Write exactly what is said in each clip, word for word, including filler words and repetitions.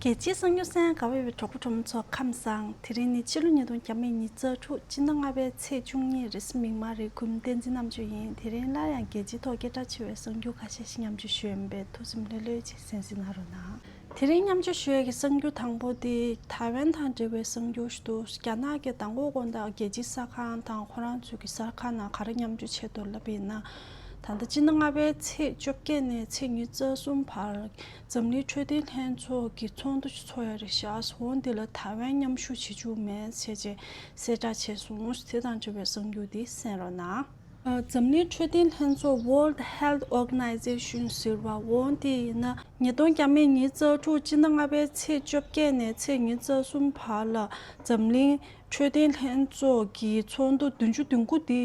རྒྱལ་སྤྱིའི་གསར་འགྱུར་གསན་གནང་ག་བ་ཡོད་པའི་གྲོགས་པོ་གྲོགས་མོ་ཚོ་ཁམས་བཟང་། དེ་རིང་ནི་ཕྱི་ལོ་ཉིས་སྟོང་བརྒྱ་མེད་ཉི་ཤུ་རྩ་དྲུག་སྤྱི་ཟླ་ལྔ་པའི་ཚེས་བཅུ་གཉིས་རེད། མིག་དམར་རེད། གུས་མོ་བསྟན་འཛིན་རྣམ་དཔྱོད་ཡིན། དེ་རིང་སླར་ཡང་རྒྱལ་སྤྱིའི་ཐོག་སྐད་གྲགས་ཆེ་བའི་གསར་འགྱུར་ཁ་ཤས་ཤིག་མཉམ་སྤྱོད་ཞུ་ཡ་ཡིན་པས་ཐུགས་སེམས་ལྷོད་ལྷོད་ཅིག་གསན་གཟིགས་གནང་རོགས་གནང་། དེ་རིང་མཉམ་སྤྱོད་ཞུ་ཡ་གི་གསར་འགྱུར་དང་པོ་དེ་ཐའེ་ཝན་དང་འབྲེལ་བའི་གསར་འགྱུར་ཞིག་འདུག་རྒྱ་ནག་གིས་མདང་དགོང་དགོང་དག་རྒྱལ་སྤྱིའི་གསར་ཁང་དང་ཁོ་རང་ཚོའི་གི་གསར་ཁང་ནང་ག་རེ་མཉམ་སྤྱོད་བྱས་འདུག་ལབ་པ་ཡིན་ན། ད་ལྟ་སྤྱི་ཟླ་ལྔ་པའི་ཚེས་བཅོ་བརྒྱད་ནས་ཚེས་ཉི་ཤུ་རྩ་གསུམ་བར་འཛམ་གླིང་འཕྲོད་བསྟེན་ལྷན་ཚོགས་ཀྱི་ཚོགས་འདུ་ཞིག་ཚོགས་ཡ་རེད་ཤག་འོ་འདི་ལ་ཐའེ་ཝན་མཉམ་ཞུགས་བྱེད་བཅུག་མེད་ཟེར་བྱས་གསལ་བསྒྲགས་བྱས་སོང་། དེ་དང་འབྲེལ་བའི་གསར་འགྱུར་འདི་གསན་རོགས་གནང་། ཨ། འཛམ་གླིང་འཕྲོད་བསྟེན་ལྷན་ཚོགས་World Health Organization ཟེར་བ་འོ་འདི་ཡིན་ན། ཉིས་སྟོང་བརྒྱ་མེད་ཉི་ཤུ་རྩ་དྲུག་སྤྱི་ཟླ་ལྔ་པའི་ཚེས་བཅོ་བརྒྱད་ནས་ཚེས་ཉི་ཤུ་རྩ་གསུམ་བར་ལ་འཛམ་གླིང་འཕྲོད་བསྟེན་ལྷན་ཚོགས་ཀྱི་ཚོགས་འདུ་བདུན་ཅུ་དོན་དགུ་དེ་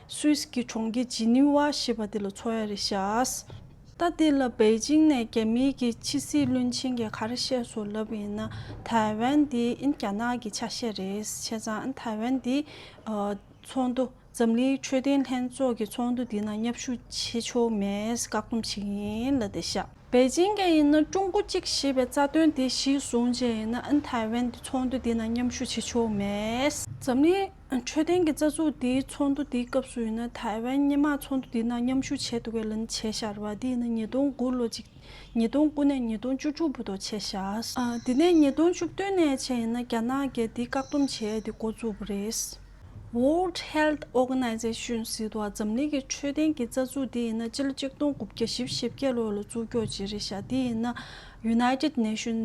སུད་སི་གི་གྲོང་ཁྱེར་ཇི་ནི་ཝ་ཞེས་པ་དེ་ལ་ཚོགས་ཡ་རེད་ཤག་ད་དེ་ལ་པེ་ཅིང་ནས་རྒྱ་མིའི་གི་ཕྱི་སྲིད་བློན་ཆེན་གྱིས་ག་རེ་བཤད་སོང་ལབ་ཡིན་ན། ཐའེ་ཝན་དེ་ཨིན་རྒྱ་ནག་གི་ཆ་ཤས་རེད། བྱས་ཙང་ཨིན་ཐའེ་ཝན་དེ་ཨ་ཚོགས་འདུ་འཛམ་གླིང་འཕྲོད་བསྟེན་ལྷན་ཚོགས་ཀྱི་ཚོགས་འདུ་འདི་ནང་མཉམ་ཞུགས་བྱེད་ཆོག་མེད་བཀག་སྡོམ་བྱེད་ཀྱི་ཡིན་ལབ་བསྡད་ཤག་པེ་ཅིང་གིས་ཡིན་ན་ཀྲུང་གོ་གཅིག་ཞེས་པའི་རྩ་དོན་དེ་གཞིར་བཟུང་བྱས་ཡིན་ན་ཨ་ནི་ཐའེ་ཝན་དེ་ཚོགས་འདུ་འདི་ནང་མཉམ་ཞུགས་བྱེད་ཆོག་མེད། འཛམ་གླིང་འཕྲོད་བསྟེན་གྱི་རྩ་འཛུགས་འདིའི་ཚོགས་འདུ་འདིའི་སྐབས་སུ་ཡིན་ན་ཐའེ་ཝན་སྔོན་མ་ཚོགས་འདུ་འདི་ནང་མཉམ་ཞུགས་བྱས་འདུག་གས་ལབ་ནས་བྱས་བཞག་རེད་པ། འདི་ཡིན་ན་ཉིས་སྟོང་དགུ་ལོ་གཅིག་ཉིས་སྟོང་དགུ་ནས་ཉིས་སྟོང་བཅུ་དྲུག་བར་དུ་བྱས་བཞག་ཨ། དེ་ནས་ཉིས་སྟོང་བཅུ་བདུན་ནས་བྱས་ཡིན་ན་རྒྱ་ནག་གིས་འདི་བཀག་སྡོམ་བྱས་ཏེ་འགོ་བཙུགས་པ་རེད། World Health Organization ཟེར་དུས་འཛམ་གླིང་གི་འཕྲོད་བསྟེན་གྱི་རྩ་འཛུགས་འདི་ཡིན་ན་སྤྱི་ལོ་ཆིག་སྟོང་དགུ་བརྒྱ་བཞི་བཅུ་ཞེ་བརྒྱད་ལོ་ལ་བཙུགས་ཀྱོག་ཅིག་རེད་ཤག་འདི་ཡིན་ན་United Nation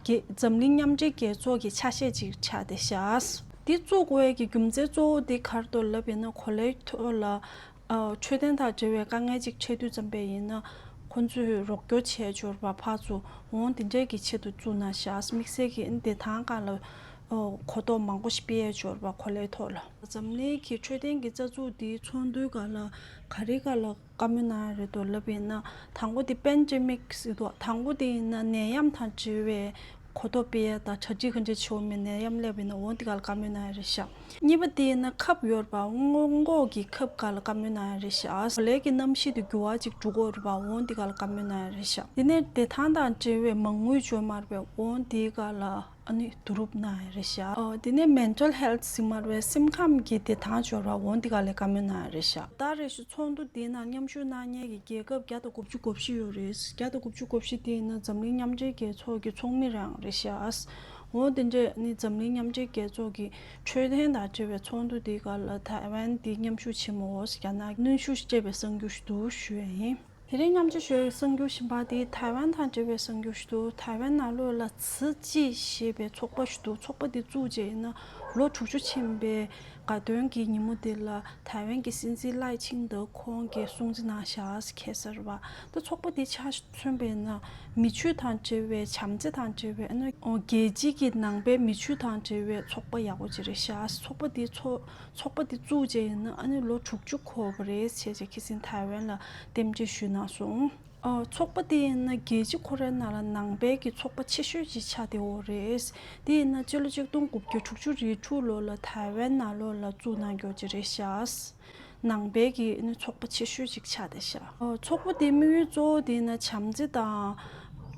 གི་འཛམ་གླིང་མཉམ་འབྲེལ་རྒྱལ་ཚོགས་ཀྱི་ཆ་ཤས་ཅིག་ཆགས་བསྡད་ཤག་འདི་བཙུགས་དགོས་ཡས་ཀྱི་རྒྱུ་མཚན་གཙོ་བོ་འདི་ག་རེ་འདུག་ལབ་ཡིན་ན་གོ་ལའི་ཐོག་ལ་ཨ་འཕྲོད་བསྟེན་དང་འབྲེལ་བའི་དཀའ་ངལ་ཅིག་འཕྲད་དུས་ཙམ་པས་ཡིན་ན་ཁོང་ཚོས་རོགས་སྐྱོར་བྱས་འབྱོར་བ་ཕར་ཚུར་འོང་དེ་འདྲས་ཀྱི་ཆེད་དུ་བཙུགས་གནང་ཤག་དམིགས་བསལ་གྱི་བདེ་ཐང་སྒང་ལ་ཨོ་གོ་རྟོགས་མང་པོ་ཞིག་སྤེལ་ཡས་འབྱོར་བ་གོ་ལའི་ཐོག་ལ། འཛམ་གླིང་གི་འཕྲོད་བསྟེན་གྱི་རྩ་འཛུགས་འདིའི་ཚོགས་འདུའི་སྒང་ལ་ག་རེ་སྒང་ལ་བཀའ་མོལ་གནང་ཡ་རེད་འདུག་ལབ་ཡིན་ན། དང་པོ་དེ་པེན་ཌེ་མིག་ཟེར་འདུག་དང་པོ་དེ་ཡིན་ན་ནད་ཡམས་དང་འབྲེལ་བའི་གོ་རྟོགས་སྤེལ་ཡ་དང་གྲ་སྒྲིག་ག་འདྲ་བྱེད་དགོས་མིན་ནད་ཡམས་སླེབས་ཡིན་ན་འོ་འདི་སྒང་ལ་བཀའ་མོལ་གནང་ཡ་རེད་ཤག་གཉིས་པ་དེ་ཡིན་ན་ཁབ་ཡོད་རེད་པ། སྔོན་འགོག་གི་ཁབ་སྒང་ལ་བཀའ་མོལ་གནང་ཡ་རེད་ཤག་གོ་ལའི་གི་གནམ་གཤིས་དེ་འགྱུར་བ་ཅིག་འགྲོ་གི་ཡོད་རེད་པ། འོ་འདི་སྒང་ལ་བཀའ་མོལ་གནང་ཡ་རེད་ཤག་དེ་ནས་བདེ་ཐང་དང་འབྲེལ་བའི་མ་དངུལ་འབྱོར་མ་རེད་པས་འོ་འདི་སྒང་ལ། ཨ་ནི་བསྡུ་རུབ་གནང་ཡ་རེད་ཤག་ཨོ་དེ་ནས་mental health ཟེར་མ་རེད་པས་སེམས་ཁམས་ཀྱི་བདེ་ཐང་འབྱོར་བ་འོ་འདི་སྒང་ལ་བཀའ་མོལ་གནང་ཡ་རེད་ཤག་ད་རེས་ཤིག་ཚོགས་འདུ་འདིའི་ནང་མཉམ་ཞུགས་གནང་མཁན་གྱི་རྒྱལ་ཁབ་བརྒྱ་དང་དགུ་བཅུ་གོ་བཞི་ཡོད་རེད། བརྒྱ་དང་དགུ་བཅུ་གོ་བཞི་དེ་ཡིན་ན་འཛམ་གླིང་མཉམ་འབྲེལ་རྒྱལ་ཚོགས་ཀྱི་ཚོགས་མི་རང་རེད་ཤག་འོ་དེ་འདྲས་ནི་འཛམ་གླིང་མཉམ་འབྲེལ་རྒྱལ་ཚོགས་ཀྱི་འཕྲོད་བསྟེན་དང་འབྲེལ་བའི་ཚོགས་འདུ་འདིའི་སྒང་ལ་ཐའེ་ཝན་འདི་མཉམ་ཞུགས་བྱེད་མ་འོས་རྒྱ་ནག་གནོན་ཤུགས་སྤྲད་པའི་གསར་འགྱུར་ཞིག་འདུག་ཞུ་ཡ་ཡིན། དེ་རིང་མཉམ་སྤྱོད་ཞུ་ཡའི་གསར་འགྱུར་གཞན་པ་དེ་ཐའེ་ཝན་དང་འབྲེལ་བའི་གསར་འགྱུར་ཞིག་འདུག་ཐའེ་ཝན་ནང་ལོགས་ལ་ཚི་ཅི་ཞེས་པའི་ཚོགས་པ་ཞིག་འདུག་ཚོགས་པ་འདི་བཙུགས་རྗེས་ཡིན་ན་ལོ་དྲུག་ཅུ་ཕྱིན་པའི་དགའ་སྟོན་གྱི་ཉིན་མོ་དེ་ལ་ཐའེ་ཝན་གྱི་སྲིད་འཛིན་ལའེ་ཆིང་ཏེ་ཁོང་གིས་སྲུང་བརྩི་གནང་བཞག་ཁ་གསལ་བ། ད་ཚོགས་པ་འདི་ཆ་མཚོན་པ་ཡིན་ན་མི་ཆོས་དང་འབྲེལ་བའི་བྱམས་བརྩེ་དང་འབྲེལ་བའི་ཨ་ནི་རྒྱལ་སྤྱི་གི་ནང་པའི་མི་ཆོས་དང་འབྲེལ་བའི་ཚོགས་པ་ཡག་པོ་ཅིག་རེད་ཤག་ཚོགས་པ་འདི་ཚོགས་ཚོགས་པ་འདི་བཙུགས་རྗེས་ཡིན་ན་ཨ་ནི་ལོ་དྲུག་ཅུ་འཁོར་བ་རེད་ཟེར་བྱས་ཁ་སང་ཐའེ་ཝན་ལ་རྟེན་འབྲེལ་ཞུས་གནང་སོང་། ཨ། ཚོགས་པ་འདི་ཡིན་ན་རྒྱལ་སྤྱི་ཁོ་རའི་ནང་ལ་ནང་པའི་གི་ཚོགས་པ་ཆེ་ཤོས་ཅིག་ཆགས་བསྡད་ཡོད་རེད། འདི་ཡིན་ན་སྤྱི་ལོ་ཆིག་སྟོང་དགུ་བརྒྱ་དྲུག་ཅུ་རེ་དྲུག་ལོ་ལ་ཐའེ་ཝན་ནང་ལོགས་ལ་བཙུགས་གནང་རྒྱུ་ཅིག་རེད་ཤག་ནང་པའི་གི་ཨ་ནི་ཚོགས་པ་ཆེ་ཤོས་ཅིག་ཆགས་བསྡད་ཤག་ཨ། ཚོགས་པ་འདིའི་དམིགས་ཡུལ་གཙོ་བོ་དེ་ཡིན་ན་བྱམས་བརྩེ་དང་།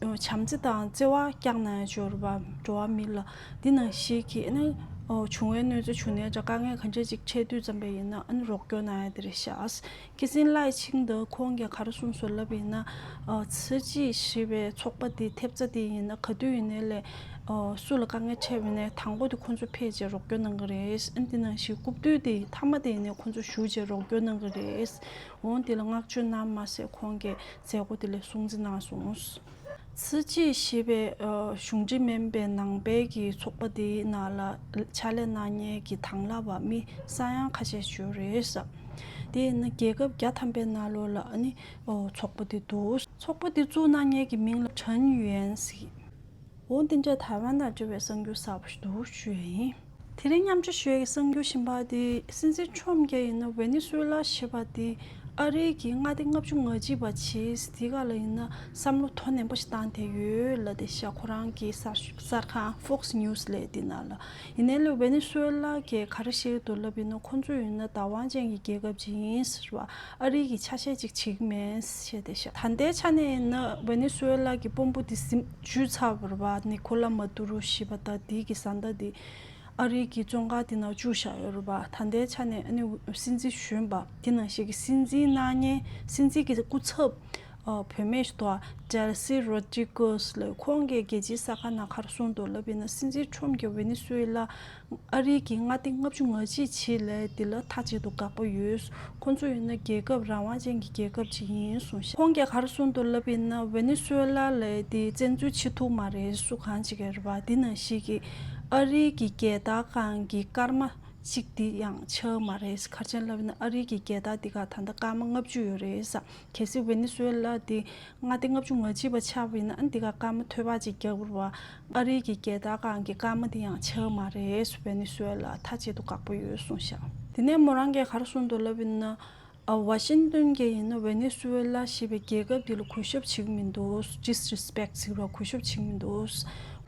བྱམས་བརྩེ་དང་བརྩེ་བ་བསྐྱངས་གནང་ཡ་ཅིག་ཡོད་རེད་པ། འགྲོ་བ་མི་ལ། འདི་ནང་བཞིན་གྱི་ཨ་ནི་བྱུང་བའི་གནོད་འཚེ་བྱུང་ནའི་འདྲ་དཀའ་ངལ་ག་འདྲ་ཅིག་འཕྲད་དུས་ཙམ་པ་ཡིན་ན་ཨ་ནི་རོགས་སྐྱོར་གནང་ཡ་དེ་རེད་ཤག་ཁ་སང་ལའེ་ཆིང་ཏེ་ཁོང་གིས་ག་རེ་གསུངས་སོང་ལབ་ཡིན་ན། ཨ། ཚི་ཅི་ཞེས་པའི་ཚོགས་པ་འདི་ཐེབས་རྩ་འདི་ཡིན་ན་ག་དུས་ཡིན་ནའི་ལས། ཨ། སུ་ལ་དཀའ་ངལ་འཕྲད་པ་ཡིན་ནའི་དང་པོ་དེ་ཁོང་ཚོ་ཕེབས་བྱས་རོགས་སྐྱོར་གནང་གི་རེད། ཨ། འདི་ནང་བཞིན་རྐུབ་སྟོད་དེ་མཐའ་མ་དེ་ཡིན་ནའི་ཁོང་ཚོ་ཞུགས་བྱས་རོགས་སྐྱོར་གནང་གི་རེད། འོང་དེ་ལ་བསྔགས་བརྗོད་གནང་མ་ཟད་ཁོང་གིས་མཛད་སྒོ་དེ་ལ་སྲུང་བརྩི་གནང་སོང་། ཚི་ཅི་ཞེས་པའི། ཨ། གཞུང་འབྲེལ་མིན་པའི་ནང་པའི་གི་ཚོགས་པ་དེའི་ནང་ལ་ཕྱག་ལས་གནང་མཁན་གྱི་དང་བླངས་པ་མི་ས་ཡ་ཁ་ཤས་ཤིག་ཡོད་རེད་ཟེར། དེ་ཡིན་ན་རྒྱལ་ཁབ་བརྒྱ་ཐམ་པའི་ནང་ལོགས་ལ་ཨ་ནི། ཨོ། ཚོགས་པ་དེ་འདུག་ཚོགས་པ་དེ་བཙུགས་གནང་མཁན་གྱི་མིང་ལ་ཁྲན་ཡུན་ཟེར། འོ་དེ་འདྲ་ཐའེ་ཝན་དང་འབྲེལ་བའི་གསར་འགྱུར་གསར་པ་ཞིག་འདུག་ཞུ་ཡ་ཡིན། དེ་རིང་མཉམ་སྤྱོད་ཞུ་ཡ་གི་གསར་འགྱུར་གཞན་པ་དེ་སྲིད་འཛིན་ཁྲོམ་གྱིས་ཡིན་ན་ཝེ་ནེ་སུ་ཝེ་ལ་ཞེས་པ་དེ་ ཨ་རིའི་གི་མངའ་སྡེ་ལྔ་བཅུ་ང་གཅིག་པ་བྱས་དེ་ག་ལ་ཡིན་ན་བསམ་བློ་དོ་ནན་པོ་ཞིག་བཏང་བསྡད་ཡོད་ལབ་བསྡད་ཤག་ཁོ་རང་གི་གསར་གསར་ཁང་Fox News་ལབ་དེ་ནང་ལ། ཡིན་ནའི་ལོ་ཝེ་ནེ་སུ་ཝེ་ལ་གིས་ག་རེ་བཤད་འདུག་ལབ་ཡིན་ན། ཁོ་ཚོ་ཡིན་ན་བདག་དབང་ཅན་གྱི་རྒྱལ་ཁབ་ཅིག་ཡིན་ཟེར་བ། ཨ་རི་གི་ཆ་ཤས་ཅིག་བྱེད་ཀྱི་མེད་བཤད་བསྡད་ཤག་ད་ལྟའི་ཆ་ནས་ཡིན་ན་ཝེ་ནེ་སུ་ཝེ་ལ་གི་དཔོན་པོ་དེ་ཟིན་འཇུས་ཚར་བ་རེད་པ། ནི་ཁོ་ལ་མ་ཏུ་རུ་ཞེས་པ་ད་དེ་གི་བཟའ་ཟླ་དེ་ཨ་རི་གི་བཙོན་ཁང་དེ་ནང་བཅུག་བཞག་ཡོད་རེད་པ། ད་ལྟའི་ཆ་ནས་ཨ་ནི་སྲིད་འཛིན་གཞོན་པ་དེ་ནང་བཞིན་གྱི་སྲིད་འཛིན་གནང་མཁན་སྲིད་འཛིན་གྱི་སྐུ་ཚབ་ཨ་བུད་མེད་ཞིག་འདུག Delcy Rodriguez་ལབ། ཁོང་གིས་རྒྱལ་སྤྱིའི་གསར་ཁང་ནང་ག་རེ་གསུངས་འདུག་ལབ་ཡིན་ན། སྲིད་འཛིན་ཁྲོམ་གྱིས་ཝེ་ནེ་སུ་ཝེ་ལ་ཨ་རི་གི་མངའ་སྡེ་ལྔ་བཅུ་ང་གཅིག་བྱས་ལབ་དེ་ལ་མཐའ་གཅིག་ཏུ་དགག་པ་ཡོད། ཁོང་ཚོ་ཡིན་ན་རྒྱལ་ཁབ་རང་དབང་ཅན་གྱི་རྒྱལ་ཁབ་ཅིག་ཡིན་གསུངས་ཤག་ཁོང་གིས་ག་རེ་གསུངས་འདུག་ལབ་ཡིན་ན། ཝེ་ནེ་སུ་ཝེ་ལ་ལབ་དེ་བཙན་འཛུལ་བྱེད་ཐུབ་མ་རེད། སུ་གང་ཅིག་གིས་རེད་པ། དེ་ནང་བཞིན་གྱི་ཨ་རི་གི་རྒྱལ་དར་སྒང་གི་སྐར་མ་གཅིག་དེ་ཡང་ཆགས་མ་རེད། ག་རེ་བྱས་ལབ་ན་ཨ་རི་གི་རྒྱལ་དར་དེ་ག་ད་ལྟ་སྐར་མ་ལྔ་བཅུ་ཡོད་རེད་ས། གལ་སྲིད་ཝེ་ནེ་སུ་ཝེ་ལ་དེ་མངའ་སྡེ་ལྔ་བཅུ་ང་གཅིག་པ་ཆགས་པ་ཡིན་ན། ཨ་ནི་དེ་ག་སྐར་མ་ཐོལ་པ་ཅིག་རྒྱག་དགོས་རེད་པ། ཨ་རི་གི་རྒྱལ་དར་སྒང་གི་སྐར་མ་དེ་ཡང་ཆགས་མ་རེད། ཝེ་ནེ་སུ་ཝེ་ལ་མཐའ་གཅིག་ཏུ་དགག་པ་ཡོད་གསུངས་ཤག་དེ་ནས་མོ་རང་གིས་ག་རེ་གསུངས་འདུག་ལབ་ཡིན་ན། ཨ་ཝ་ཤིང་ཏོན་གྱིས་ཡིན་ན་ཝེ་ནེ་སུ་ཝེ་ལ་ཞེས་པའི་རྒྱལ་ཁབ་འདི་ལ་གུས་ཞབས་བྱེད་ཀྱི་མི་འདུག Disrespect་ཟེར་བ། གུས་ཞབས་བྱེད་ཀྱི་མི་འདུག་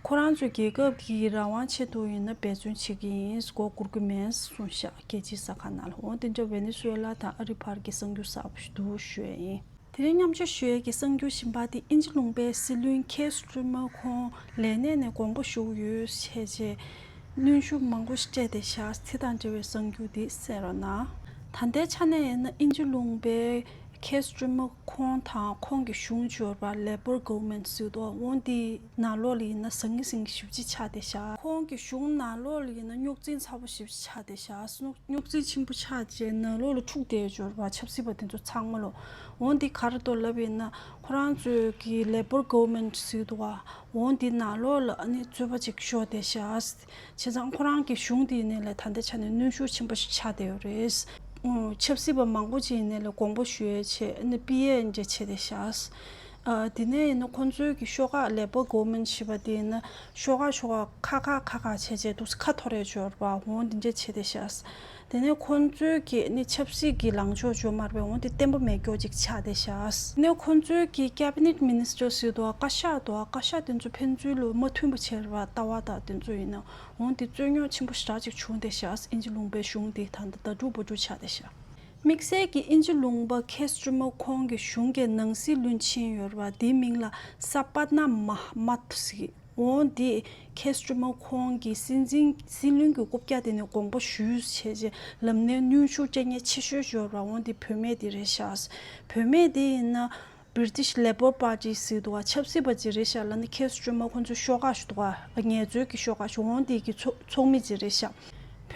ཁོ་རང་ཚོའི་རྒྱལ་ཁབ་ཀྱི་རང་དབང་ཆེད་དུ་ཡིན་ན་འབད་བརྩོན་བྱེད་ཀྱི་ཡིན། མགོ་སྒུར་གྱི་མེད་གསུངས་ཤག་རྒྱལ་སྤྱིའི་གསར་ཁང་ནང་ལ། འོ་དེ་འདྲ་ཝེ་ནེ་སུ་ཝེ་ལ་དང་ཨ་རི་བར་གྱི་གསར་འགྱུར་གསར་པ་ཞིག་འདུག་ཞུ་ཡ་ཡིན། དེ་རིང་མཉམ་སྤྱོད་ཞུ་ཡས་ཀྱི་གསར་འགྱུར་གཞན་པ་དེ། དབྱིན་ཇི་ལུང་པའི་སྲིད་བློན་ཁེར་སི་ཊི་མར་ཁེར་ལས་གནས་ནས་དགོངས་པ་ཞུ་ཡོད་བྱས་རྗེས་གནོན་ཤུགས་མང་པོ་ཞིག་སྤྲད་བསྡད་ཤག་དེ་དང་འབྲེལ་བའི་གསར་འགྱུར་དེ་གསན་རོགས་གནང་། ད་ལྟའི་ཆ་ནས་ཡིན་ན་དབྱིན་ཇི་ལུང་པའི་ཁེར་སི་ཊི་མར་ཁེར་དང་ཁོང་གི་གཞུང་འབྱོར་པ་Labour Government་ཟེར་འདུག་འོ་འདི་ནང་ལོགས་ལ་ཡིན་ན་ཟང་ངེ་ཟིང་ངེ་ཞེ་པོ་ཅིག་ཆགས་བསྡད་ཤག་ཁོང་གི་གཞུང་ནང་ལོགས་ལ་ཡིན་ན་རྙོག་འཛིང་ཚ་པོ་ཞེ་པོ་ཅིག་ཆགས་བསྡད་ཤག་རྙོག་འཛིང་ཆེན་པོ་ཆགས་རྗེས་ནང་ལོགས་ལ་འཁྲུག་བསྡད་ཡོད་རེད་པ། ཆབ་སྲིད་པ་དེ་ཚོ་ཚང་མ་ལོ། འོ་འདི་ག་རེ་འདུག་ལབ་ཡིན་ན། ཁོ་རང་ཚོའི་གི་Labour Government་ཟེར་འདུག་ག་འོ་འདི་ནང་ལོགས་ལ་ཨ་ནི་རྩོད་པ་ཅིག་ཤོར་བསྡད་ཤག་བྱས་ཙང་ཁོ་རང་གི་གཞུང་དེ་ཡིན་ནའི་ལས་ད་ལྟའི་ཆ་ནས་གནོན་ཤུགས་ཆེན་པོ་ཞིག་ཆགས་བསྡད་ཡོད་རེད། ཨུ། ཆབ་སྲིད་པ་མང་པོ་ཅིག་ཡིན་ནའི་ལས་དགོངས་པ་ཞུ་ཡས་བྱས་ཨ་ནི་ཕྱིར་འཐེན་བྱས་བསྡད་ཤག་ཨ། དེ་ནས་ཡིན་ན་ཁོང་ཚོའི་གི་ཤོག་ཁག་Labour Government་ཞེས་པ་དེ་ཡིན་ན་ཤོག་ཁག་ཤོག་ཁག་ཁག་ཁག་ཁག་ཁག་བྱས་བྱས་འདུག་སེ་ཁ་འཐོར་ཡས་ཅིག་ཡོད་རེད་པ། འོ་འདི་འདྲ་བྱས་བསྡད་ཤག་དེ་ནས་ཁོང་ཚོའི་གི་ནི་ཆབ་སྲིད་ཀྱི་ལངས་ཕྱོགས་ཅིག་ཡོད་མ་རེད་པས། འོ་འདི་བརྟན་པོ་མེད་མཁན་ཅིག་ཆགས་བསྡད་ཤག་དེ་ནས་ཁོང་ཚོའི་གི་Cabinet Minister་ཟེར་འདུག་ག་བཀའ་ཤག་འདུག་ག་བཀའ་ཤག་དེ་ཚོ་ཕན་ཚུན་ལ་མ་མཐུན་པ་བྱས་རེད་པ། ལྟ་བ་དང་དེ་ཚོ་ཡིན་ན། འོ་འདི་རྩོད་རྙོག་ཆེན་པོ་ཞེ་དྲག་ཅིག་བྱུང་བསྡད་ཤག་དབྱིན་ཇི་ལུང་པའི་གཞུང་འདི་ད་ལྟ་ཟླ་དྲུག་པ་དྲུག་ཆགས་བསྡད་ཤག་དམིགས་བསལ་གྱི་དབྱིན་ཇི་ལུང་པ་ཁེར་སི་ཊི་མར་ཁེར་གྱི་གཞུང་གི་ནང་སྲིད་བློན་ཆེན་ཡོད་རེད་པ། དེའི་མིང་ལ་ས་པ་ན་མ་མ་ཐུ་ཟེར། འོ་འདི་ཁེར་སི་ཊི་མར་ཁེར་གྱི་སྲིད་འཛིན་སྲིད་བློན་གྱི་རྐུབ་བཀྱག་དེ་ནས་དགོངས་པ་ཞུས་བྱས་རྗེས་ལམ་སྣེ་གནོན་ཤུགས་སྤྲད་མཁན་ཆེ་ཤོས་ཡོད་ར། འོ་འདི་བུད་མེད་དེ་རེད་ཤག་བུད་མེད་དེ་ཡིན་ན་British Labour Party་ཟེར་འདུག་ག་ཆབ་སྲིད་པ་ཅིག་རེད་ཤག་ལབ་ནི་ཁེར་སི་ཊི་མར་ཁེར་ཚོའི་ཤོག་ཁག་ཞིག་འདུག་ག་ངལ་རྩོལ་གྱི་ཤོག་ཁག་ཞིག་འོ་འདི་གི་ཚོགས་ཚོགས་མི་ཅིག་རེད་ཤག་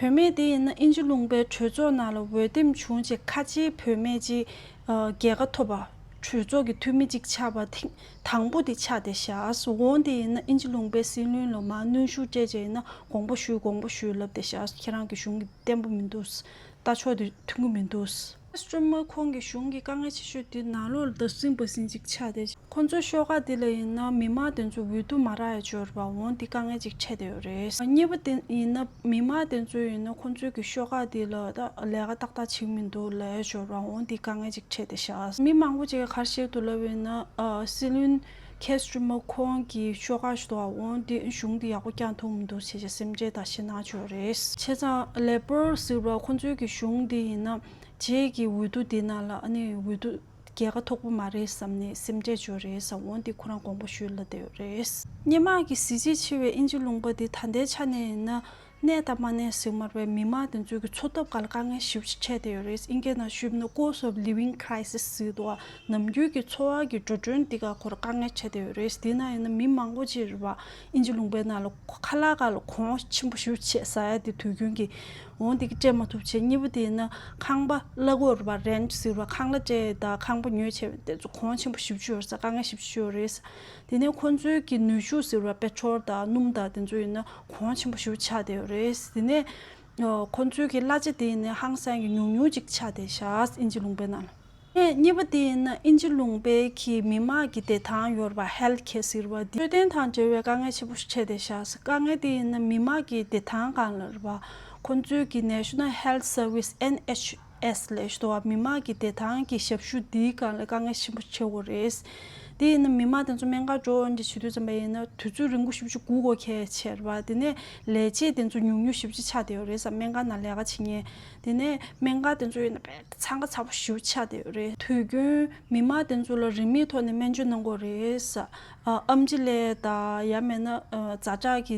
བུད་མེད་དེ་ཡིན་ན་དབྱིན་ཇི་ལུང་པའི་གྲོས་ཚོགས་ནང་ལ་འོས་འདེམས་བྱུང་རྗེས་ཁ་ཆེའི་བུད་མེད་ཅིག་ཨ། རྒྱལ་ཁ་ཐོབ་པ། གྲོས་ཚོགས་ཀྱི་འཐུས་མི་གཅིག་ཆགས་པ་ཐེངས་དང་པོ་དེ་ཆགས་བསྡད་ཤག་འོ་དེ་ཡིན་ན་དབྱིན་ཇི་ལུང་པའི་སྲིད་བློན་ལ་མར་གནོན་ཤུགས་སྤྲད་བྱས་ཡིན་ན་དགོངས་པ་ཞུ་དགོངས་པ་ཞུ་ལབ་བསྡད་ཤག་ཁྱེད་རང་གི་གཞུང་གི་བརྟན་པོ་མི་འདུག་ལྟ་ཕྱོགས་དེ་མཐུན་གྱི་མི་འདུག་སི་ཊི་མར་ཁེར་གྱི་གཞུང་གི་དཀའ་ངལ་ཆེ་ཤོས་དེ་ནང་ལོགས་ལ་འདར་སིང་འབར་སིང་ཅིག་ཆགས་བསྡད། ཁོང་ཚོའི་ཤོག་ཁག་དེ་ལ་ཡིན་ན་མི་མང་དེ་ཚོ་འོས་བསྡུ་མ་རག་ཡ་ཅིག་ཡོད་རེད་པ། འོ་འདི་དཀའ་ངལ་ཅིག་འཕྲད་བསྡད་ཡོད་རེད། གཉིས་པ་དེ་ཡིན་ན་མི་མང་དེ་ཚོ་ཡིན་ན་ཁོང་ཚོའི་གི་ཤོག་ཁག་དེ་ལ་ད་ལས་ཀ་ཏག་ཏག་བྱེད་ཀྱི་མི་འདུག་ལབ་ཡ་ཅིག་ཡོད་རེད་པ། འོ་འདི་དཀའ་ངལ་ཅིག་འཕྲད་བསྡད་ཤག་མི་མང་པོ་ཅིག་གིས་ག་རེ་བཤད་འདུག་ལབ་ཡིན་ན། ཨ། སྲིད་བློན་ཁེར་སི་ཊི་མར་ཁེར་གྱི་ཤོག་ཁག་ཞིག་འདུག་ག་འོ་འདི་གཞུང་འདི་ཡག་པོ་བསྐྱངས་ཐུབ་མི་འདུག་བྱས་བྱས་སེམས་ཁྲལ་དང་ཞེད་སྣང་ཅིག་ཡོད་རེད། བྱས་ཙང་Labour་ཟེར་བ་ཁོང་ཚོའི་གི་གཞུང་འདི་ཡིན་ན་རྗེས་ཀྱི་འོས་བསྡུ་འདི་ནང་ལ་ཨ་ནི་འོས་བསྡུ་རྒྱལ་ཁ་ཐོབ་ཀྱི་མ་རེད་བསམ་ནས་སེམས་ཁྲལ་ཅིག་ཡོད་རེད་ཟེར། འོ་འདི་ཁོ་རང་དགོངས་པ་ཞུས་ལབ་བསྡད་ཡོད་རེད། སྔོན་མ་གི་གཟི་བརྗིད་ཆེ་བའི་དབྱིན་ཇི་ལུང་པ་འདི་ད་ལྟའི་ཆ་ནས་ཡིན་ན་གནས་དང་མ་གནས་ཟེར་མ་རེད་པས། མི་མང་དེ་ཚོའི་གི་འཚོ་ཐབས་སྒང་ལ་དཀའ་ངལ་ཞེ་པོ་ཅིག་འཕྲད་བསྡད་ཡོད་རེད། ཨིན་སྐད་ནང་ཞུས་ན་Cost of Living Crisis་ཟེར་འདུག་ག་ནམ་རྒྱུན་གྱི་འཚོ་བ་གི་འགྲོ་གྲོན་འདི་ག་ཁོ་རང་དཀའ་ངལ་འཕྲད་བསྡད་ཡོད་རེད། དེ་ན་ཡིན་ན་མི་མང་པོ་ཅིག་རེད་པ། དབྱིན་ཇི་ལུང་པའི་ནང་ལ་ཁ་ལག་སྒང་ལ་གོང་ཆེན་པོ་ཞེ་པོ་ཅིག་ཟ་ཡ་དེ་དུས་རྒྱུན་གྱི་འོ་འདི་གི་སྤྲད་མ་ཐུབ་བྱས། གཉིས་པ་དེ་ཡིན་ན་ཁང་པ་གླ་དགོས་རེད་པ། Rent་ཟེར་བ་ཁང་གླ་སྤྲད་དང་ཁང་པ་ཉོས་བྱས་དེ་ཚོ་གོང་ཆེན་པོ་ཞེ་པོ་ཅིག་ཡོད་རེད་ཟེར། དཀའ་ངལ་ཞེ་པོ་ཅིག་ཡོད་རེད། དེ་ནས་ཁོང་ཚོའི་གི་ནུས་ཤུགས་ཟེར་བ་པེ་ཊྲོལ་དང་སྣུམ་དང་དེ་ཚོ་ཡིན་ན་གོང་ཆེན་པོ་ཞེ་པོ་ཆགས་བསྡད་ཡོད་རེད། དེ་ནས་ཨ་ཁོང་ཚོའི་གི་གླ་ཆ་དེ་ཡིན་ན་ཧང་སང་གི་ཉུང་ཉུང་ཅིག་ཆགས་བསྡད་ཤག་དབྱིན་ཇི་ལུང་པའི་ནང་ལ། ཨེ་གཉིས་པ་དེ་ཡིན་ན་དབྱིན་ཇི་ལུང་པའི་གི་མི་མང་གི་བདེ་ཐང་ཡོད་རེད་པ། Health Care་ཟེར་བ་དེ་འཕྲོད་བསྟེན་དང་འབྲེལ་བའི་དཀའ་ངལ་ཆེན་པོ་ཞིག་འཕྲད་བསྡད་ཤག་དཀའ་ངལ་དེ་ཡིན་ན་མི་མང་གི་བདེ་ཐང་སྒང་ལ་རེད་པ། ཁོང་ཚོའི་གི་National Health Service་ཨེན་ཨེཆ་ ཨེས་ལབ་ཞུ་དོ། མི་མང་གི་བདེ་ཐང་གི་ཞབས་ཞུ་འདིའི་སྒང་ལ་དཀའ་ངལ་ཆེན་པོ་ཆེ་བོ་རེད། དེ་ཡིན་ན་མི་མང་དེ་ཚོ་སྨན་ཁང་འགྲོ་འདི་བྱེད་དུས་ཙམ་པ་ཡིན་ན་དུས་ཚོད་རིང་པོ་ཞེ་པོ་ཅིག་སྒུག་དགོས་ཁེལ་ཆེ་བ། དེ་ནས་ལས་བྱེད་དེ་ཚོ་ཉུང་ཉུང་ཞེ་པོ་ཅིག་ཆགས་བསྡད་ཡོད་རེད་ས། སྨན་ཁང་ནང་ལས་ཀ་བྱེད་མཁན། དེ་ནས་སྨན་ཁང་དེ་ཚོ་ཡིན་ན་དཔེ་འཚང་ཁ་ཚ་པོ་ཞེ་པོ་ཆགས་བསྡད་ཡོད་རེད། དུས་རྒྱུན་མི་མང་དེ་ཚོ་ལ་རིན་མེད་ཐོག་ནས་སྨན་བཅོས་གནང་དགོས་རེད་ས། ཨ་ཨེམ་ཆི་ལགས་དང་ཡང་མིན་ན་ཨ་ཛ་དྲག་གི་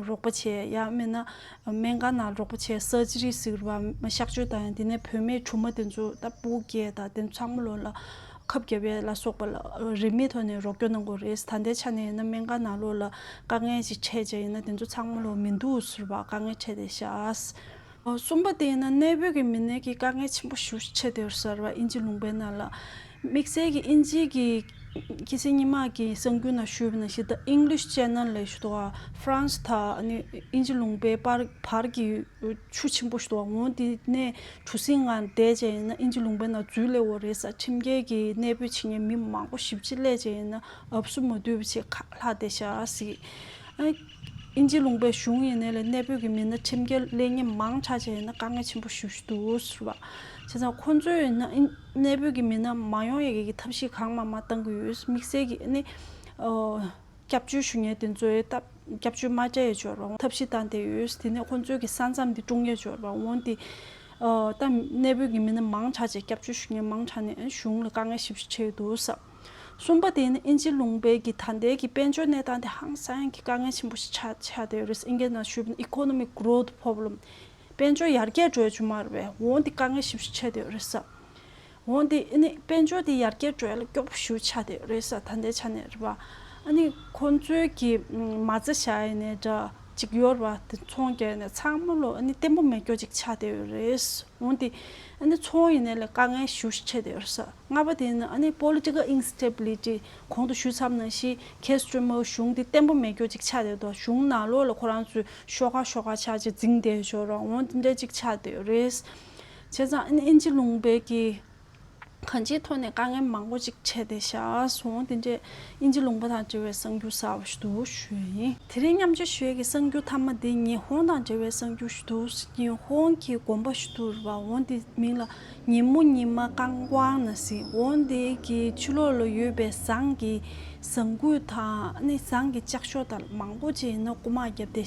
རོགས་པ་བྱས། ཡང་མིན་ན་སྨན་ཁང་ནང་རོགས་པ་བྱས། སར་ཇི་རི་ཟེར་བ་གཤག་བཅོས་དང་། དེ་ནས་བུད་མེད་གྲུང་མ་དེ་ཚོ་ད་སྤུ་གུ་སྐྱེས་དང་དེ་ཚོ་ཚང་མ་ལོ་ལ་ཁབ་བརྒྱབ་ཡས་ལ་སོགས་པ་ལ་རིན་མེད་ཐོག་ནས་རོགས་སྐྱོར་གནང་དགོས་རེད། ད་ལྟའི་ཆ་ནས་ཡིན་ན་སྨན་ཁང་ནང་ལོགས་ལ་དཀའ་ངལ་ཅིག་འཕྲད་བྱས་ཡིན་ན་དེ་ཚོ་ཚང་མ་ལོ་མི་འདུག་ཟེར་བ་དཀའ་ངལ་འཕྲད་བསྡད་ཤག་གསུམ་པ་དེ་ཡིན་ན་གནས་སྤོས་ཀྱི་མི་སྣ་གི་དཀའ་ངལ་ཆེན་པོ་ཞེ་པོ་ཅིག་འཕྲད་བསྡད་ཡོད་ཟེར་བ། དབྱིན་ཇི་ལུང་པའི་ནང་ལ་དམིགས་བསལ་གྱི་དབྱིན་ཇི་གི་ཁྱི་སེར་སྨྱོན་མ་གི་གསར་འགྱུར་ནང་ཞུས་པ་ནང་བཞིན། ད་English Channel ལབ་ཞུ་དོ། ཧྥ་རན་སི་དང་ཨ་ནི་དབྱིན་ཇི་ལུང་པའི་བར་བར་གྱི་ཆུ་ཆེན་པོ་ཞིག་འདུག་འོང་དེ་ནས་གྲུ་གཟིངས་ངང་བསྡད་བྱས་ཡིན་ན་དབྱིན་ཇི་ལུང་པའི་ནང་འཛུལ་སླེབས་ཡོད་རེད་ས། ཁྲིམས་འགལ་གྱི་གནས་སྤོས་བྱེད་མཁན་མི་མང་པོ་ཞེ་པོ་ཅིག་སླེབས་བྱས་ཡིན་ན་ཨབ་སུ་མ་བསྡུས་པ་ཅིག་ཁ་ལྷག་བསྡད་ཤག་ཟེར། ཨ་དབྱིན་ཇི་ལུང་པའི་གཞུང་ཡིན་ནའི་ལས་གནས་སྤོས་ཀྱི་མི་སྣ་ཁྲིམས་འགལ་སླེབས་མཁན་མང་དྲགས་བྱས་ཡིན་ན་དཀའ་ངལ་ཆེན་པོ་ཞེ་པོ་ཅིག་འདུག་ཟེར་བ། བྱས་ཙང་ཁོང་ཚོས་ཡིན་ན་ཨིན་གནས་སྤོས་ཀྱི་མི་སྣ་མ་ཡོང་ཡས་ཀྱི་ཐབས་ཤེས་གང་མང་མང་བཏང་གི་ཡོད། དམིགས་བསལ་གྱི་ཨ་ནི་ཨོ། སྐྱབས་བཅོལ་ཞུ་མཁན་དེ་ཚོའི་ད་སྐྱབས་བཅོལ་མ་སྤྲད་ཡས་ཅིག་ཡོད་རེད་པ། ཐབས་ཤེས་བཏང་བསྡད་ཡོད། དེ་ནས་ཁོང་ཚོའི་གི་ས་མཚམས་དེ་བཀྲུ་ཡས་ཅིག་ཡོད་རེད་པ། འོང་དེ་ཨ་ད་གནས་སྤོས་ཀྱི་མི་སྣ་མང་དྲགས་བྱས། སྐྱབས་བཅོལ་ཞུ་མཁན་མང་དྲགས་ནས་གཞུང་ལ་དཀའ་ངལ་ཞེ་པོ་ཅིག་འཕྲད་འདུག་ས། གསུམ་པ་དེ་ནི་དབྱིན་ཇི་ལུང་པའི་གི་ད་ལྟའི་གི་དཔལ་འབྱོར་གནས་སྟངས་དེ་ཧང་སང་གི་དཀའ་ངལ་ཆེན་པོ་ཞིག་ཆགས་ཆགས་བསྡད་ཡོད་རེད། ཨིན་སྐད་ནང་ཞུས་པ་ན་economic growth problem། དཔལ་འབྱོར་ཡར་རྒྱས་འགྲོ་ཡས་ཅིག་མ་རེད་པས། འོང་དེ་དཀའ་ངལ་ཞེ་པོ་ཅིག་འཕྲད་བསྡད་ཡོད་རེད་ས། འོན་ཏེ་ཨ་ནི་དཔལ་འབྱོར་དེ་ཡར་རྒྱས་འགྲོ་ཡ་ལ་སྐྱོ་པོ་ཞེ་པོ་ཆགས་བསྡད་ཡོད་རེད་ས། ད་ལྟའི་ཆ་ནས་རེད་པ། ཨ་ནི་ཁོང་ཚོའི་གི་མ་རྩ་བཞག་ཡས་ནས་འདྲ་ཅིག་ཡོད་རེད་པ། དེ་ཚོང་རྒྱག་ཡས་ནས་ཚང་མ་ལོ་ཨ་ནི་བརྟན་པོ་མེད་སྐྱོ་ཅིག་ཆགས་བསྡད་ཡོད་རེད། འོན་ཏེ་ཨ་ནི་ཚོང་ཡིན་ནའི་ལས་དཀའ་ངལ་ཞེ་པོ་ཞིག་འཕྲད་བསྡད་ཡོད་རེད་ས། ལྔ་པ་དེ་ནི་ཨ་ནི་political instability། གོང་དུ་ཞུས་ཚར་བ་ནང་བཞིན་Keir Starmer གཞུང་དེ་བརྟན་པོ་མེད་སྐྱོ་ཅིག་ཆགས་བསྡད་འདུག་གཞུང་ནང་ལོགས་ལ་ཁོ་རང་ཚོས་ཤོག་ཁག་ཤོག་ཁག་ཆགས་བྱས་འཛིང་བསྡད་ཡོད་རེད། འོ་དེ་འདྲ་ཅིག་ཆགས་བསྡད་ཡོད་རེད། བྱས་ཙང་ཨ་ནི་དབྱིན་ཇི་ལུང་པའི་གི་གང་ཅིའི་ཐོག་ནས་དཀའ་ངལ་མང་པོ་ཅིག་འཕྲད་བསྡད་ཤག་སོང་། དེ་འདྲས་དབྱིན་ཇི་ལུང་པ་དང་འབྲེལ་བའི་གསར་འགྱུར་གསར་པ་ཞིག་འདུག་ཞུ་ཡ་ཡིན། དེ་རིང་མཉམ་སྤྱོད་ཞུ་ཡས་ཀྱི་གསར་འགྱུར་མཐའ་མ་འདི་ཉི་ཧོང་དང་འབྲེལ་བའི་གསར་འགྱུར་ཞིག་འདུག་ཉི་ཧོང་གི་དགོན་པ་ཞིག་འདུག་རེད་པ། འོ་འདི་མིང་ལ་ཉིན་མོ་ཉི་མ་ཀང་ཀོང་ན་ཟེར། འོ་འདི་གི་ཕྱི་ལོགས་ལ་ཡོད་པའི་ཟངས་ཀྱི་ཟངས་སྐུད་དང་ཨ་ནི་ཟངས་ཀྱི་ལྕགས་ཤོག་དང་མང་པོ་ཅིག་ཡིན་ན་རྐུ་མ་བརྒྱབ་བསྡད་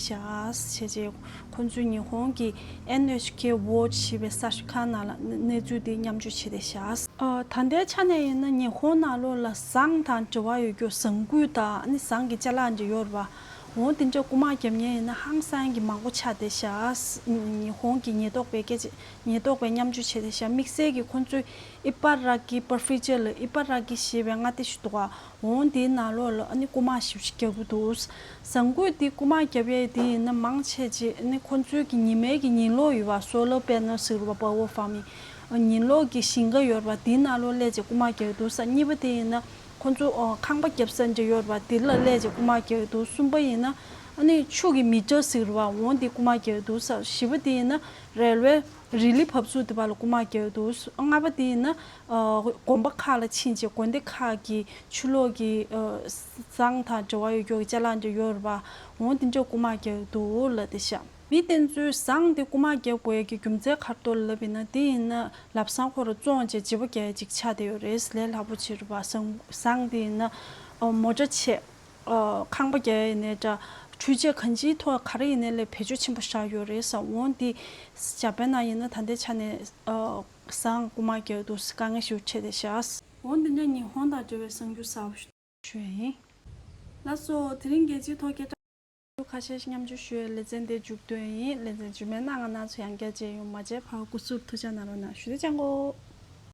ཤག་ཟེར་བྱས། ཁོང་ཚོས་ཉི་ཧོང་གི་NHK Watch ཞེས་པའི་གསར་ཤོག་ཁང་ནང་ལ་གནས་ཚུལ་དེ་མཉམ་སྤྱོད་བྱས་བསྡད་ཤག་ཨ་ད་ལྟའི་ཆ་ནས་ཡིན་ན་ཉི་ཧོང་ནང་ལོགས་ལ་ཟངས་དང་འབྲེལ་བ་ཡོད་རྒྱུ་ཟངས་སྐུད་དང་ཨ་ནི་ཟངས་ཀྱི་ཅ་ལག་འདྲ་ཡོད་རེད་པ། འོ་དེ་འདྲ་རྐུ་མ་རྒྱབ་མཁན་ཡིན་ན་ཧང་སང་གི་མང་པོ་ཆགས་བསྡད་ཤག་ཉི་ཧོང་གི་ཉེན་རྟོག་པས་སྐད་ཆ་ཉེན་རྟོག་པས་མཉམ་སྤྱོད་བྱས་བསྡད་ཤག་དམིགས་བསལ་གྱིས་ཁོང་ཚོས་ཨི་པ་ར་གི་པར་ཕེ་ཅར་ལ་ཨི་པ་ར་གི་ཞེས་པའི་མངའ་སྡེ་ཞིག་འདུག་ག་འོ་དེའི་ནང་ལོགས་ལ་ཨ་ནི་རྐུ་མ་ཞེ་པོ་ཅིག་རྒྱག་གི་འདུག་ཟངས་སྐུད་དེ་རྐུ་མ་རྒྱབ་ཡས་དེ་ཡིན་ན་མང་ཆེ་ཅིག་ཨ་ནི་ཁོང་ཚོའི་གི་ཉི་མའི་གི་ཉིན་གློག་ཡོད་པ། solar panel ཟེར་བ་power farming། ཉིན་གློག་གི་ཞིང་ཁ་ཡོད་པ་དེའི་ནང་ལོགས་སླེབས་བྱས་རྐུ་མ་རྒྱག་གི་འདུག་ས། གཉིས་པ་དེ་ཡིན་ན་ཁོང་ཚོ་ཁང་པ་བརྒྱབ་ས་འདྲ་ཡོད་པ་དེ་ལ་སླེབས་བྱས་རྐུ་མ་རྒྱག་གི་འདུག་གསུམ་པ་ཡིན་ན་ཨ་ནི་ཆུ་གི་མི་ཊར་ཟེར་བ་འོ་དེ་རྐུ་མ་རྒྱག་གི་འདུག་ས། བཞི་པ་དེ་ཡིན་ན་རེལ་ཝེ་རི་ལི་བབས་ཚུགས་དེ་བ་ལ་རྐུ་མ་རྒྱག་གི་འདུག་ལྔ་པ་དེ་ཡིན་ན་ཨ་དགོན་པ་ཁག་ལ་ཕྱིན་བྱས་དགོན་སྡེ་ཁག་གི་ཕྱི་ལོགས་ཀྱི་ཨ་ཟངས་དང་འབྲེལ་བ་ཡོད་རྒྱུ་གི་ཅ་ལག་འདྲ་ཡོད་རེད་པ། འོ་དེ་འདྲ་རྐུ་མ་རྒྱག་གི་འདུག་ལབ་བསྡད་ཤག་མི་དེ་ཚོས་ཟངས་དེ་རྐུ་མ་རྒྱག་དགོས་ཡས་ཀྱི་རྒྱུ་མཚན་ག་རེ་འདུག་ལབ་ཡིན་ན། དེ་ཡིན་ན་ལམ་སང་ཁོ་རང་བཙོངས་བྱས་བརྗེ་པོ་རྒྱག་ཡས་ཅིག་ཆགས་བསྡད་ཡོད་རེད། ལས་སླ་པོ་བྱེད་རེད་པ། ཟངས་ཟངས་དེ་ཡིན་ན་ཨ་མོ་ཊ་བྱས། ཨ་ཁང་པ་རྒྱག་ཡས་ཡིན་ནའི་འདྲ། འཕྲུལ་ཆས་གང་ཅིའི་ཐོག་ག་རེ་ཡིན་ནའི་ལས་བེད་སྤྱོད་ཆེན་པོ་བཞག་ཡོད་རེད་ས། འོ་འདི་འཇར་པན་ནང་ཡིན་ན་ད་ལྟའི་ཆ་ནས་ཨ་ཟངས་རྐུ་མ་རྒྱག་འདུག་དཀའ་ངལ་ཞེ་པོ་འཕྲད་བསྡད་ཤག་འོ་འདི་འདྲ་ཉི་ཧོང་དང་འབྲེལ་བའི་གསར་འགྱུར་གསར་པ་ཞིག་ཞུ་ཡ་ཡིན། ལགས་སོ། དེ་རིང་རྒྱལ་སྤྱིའི་ཐོག་སྐད་ཆ་ཁ་ཤས་ཤིག་མཉམ་སྤྱོད་ཞུ་ཡའི་ལེ་ཚན་འདི་མཇུག་བསྡུ་ཡ་ཡིན། ལེ་ཚན་རྗེས་མའི་ནང་ང་ང་ཚོ་ཡང་བསྐྱར་མཇལ་ཡོང་། མ་མཇལ་བར་སྐུ་གཟུགས་ཐུགས་ཅག་གནང་རོགས་གནང་ཞུ། དེ་ཅང་གོ།